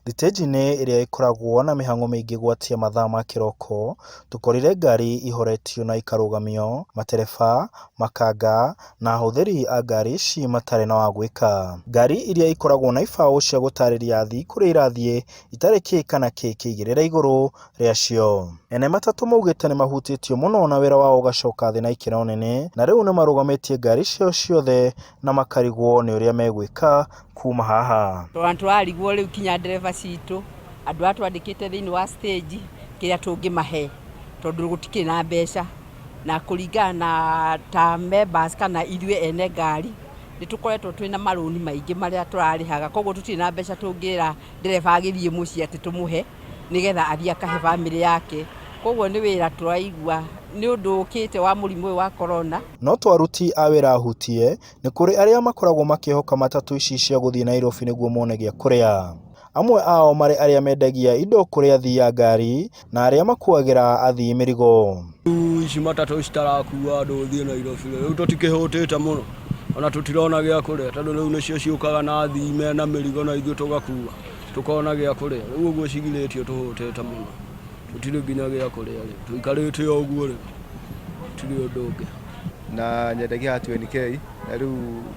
Thitĩnji-inĩ ĩrĩa ĩkoragwo na mĩhang'o mĩingĩ gwatia mathaa ma kĩroko, tũkorire ngari ihoretio na ikarũgamio, matereba, makanga na ahũthĩri a ngari ici matarĩ na wa gwĩka. Ngari iria ikoragwo na ibaũ cia gũtarĩria athii kũrĩa irathiĩ itarĩ kĩ kana kĩ kĩigĩrĩre igũrũ rĩacio. Ene matatũ maugĩte nĩmahutĩtio mũno na wĩra wao ũgacoka thĩ na ikĩro nene na rĩu nĩmarũgamĩtie ngari ciao ciothe na makarigwo nĩ ũrĩa megwĩka kuma haha. Tondũ tũrarigwo rĩu kinya ndereba citũ, andũ aya twandĩkĩte thĩinĩ wa stage kĩrĩa tũngĩmahe tondũ gũtikĩrĩ na mbeca. Na kũringana na ta members kana ithuĩ ene ngari, nĩ tũkoretwo twĩna marũni maingĩ marĩa tũrarĩhaga, koguo tũtirĩ na mbeca tũngĩra ndereba agĩthiĩ mũciĩ atĩ tũmũhe nĩgetha athiĩ akahe bamĩrĩ yake. Koguo nĩ wĩra tũraigua nĩ ũndũ ũkĩte wa mũrimũ ũyũ wa corona. No to aruti a wĩra ahutie, nĩ kũrĩ arĩa makoragwo makĩhoka matatũ ici cia gũthiĩ Nairobi nĩguo mone gĩa kũrĩa. Amwe ao marĩ arĩa mendagia indo kũrĩ athii a ngari na arĩa makuagĩra athii mĩrigo. Rĩu ici matatũ citarakua andũ gũthiĩ Nairobi rĩ, rĩu tũtikĩhũtĩte mũno ona tũtirona gĩa kũrĩa tondũ rĩu nĩcio ciũkaga na athii mena mĩrigo na ithuĩ tũgakua tũkona gĩa kũrĩa. Rĩu ũguo cigirĩtio tũhũtĩte mũno, tũtirĩ nginya gĩa kũrĩa rĩu, tũikarĩte o ũguo rĩu, gũtirĩ ũndũ ũngĩ. Na nyendagia haha 20K na rĩu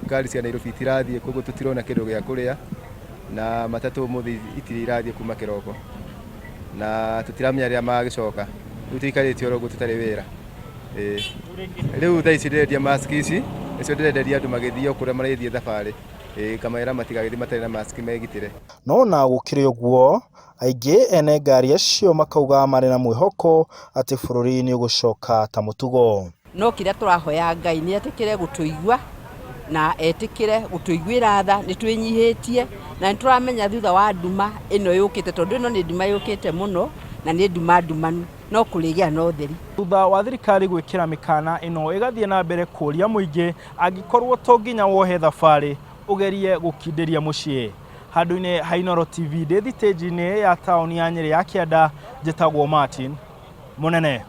ngari cia Nairobi itirathiĩ koguo tũtirona kĩndũ gĩa kũrĩa na matatũ ũmũthĩ itirĩ irathiĩ kuma kĩroko na tũtiramenya rĩrĩa magagĩcoka rĩu tũikarĩte oro ũguo tũtarĩ wĩra. Ĩĩ. Rĩu thaa ici ndĩrendia mask ici nĩcio ndĩrenderia andũ magĩthiĩ o kũrĩa marĩthiĩ thabarĩ, ĩĩ ngamera matigagĩthiĩ matarĩ na mask megitĩre. No ona gũkĩrĩ ũguo, aingĩ ene ngari acio makauga marĩ na mwĩhoko atĩ bũrũri nĩ ũgũcoka ta mũtugo. No kĩrĩa tũrahoya Ngai nĩ etĩkĩre gũtũigua na etĩkĩre gũtũiguĩra tha, nĩ twĩnyihĩtie na nĩ tũramenya thutha wa nduma ĩno yũkĩte, tondũ ĩno nĩ nduma yũkĩte mũno na nĩ nduma ndumanu, no kũrĩgĩa na ũtheri. Thutha wa thirikari gwĩkĩra mĩkana ĩno ĩgathiĩ na mbere kũria mũingĩ angĩkorwo to nginya wohe thabarĩ ũgerie gũkindĩria mũciĩ. Handũ-inĩ ha Inooro TV ndĩ thitĩnji-inĩ ya taũni ya Nyĩrĩ ya Kĩanda, njĩtagwo Martin Mũnene.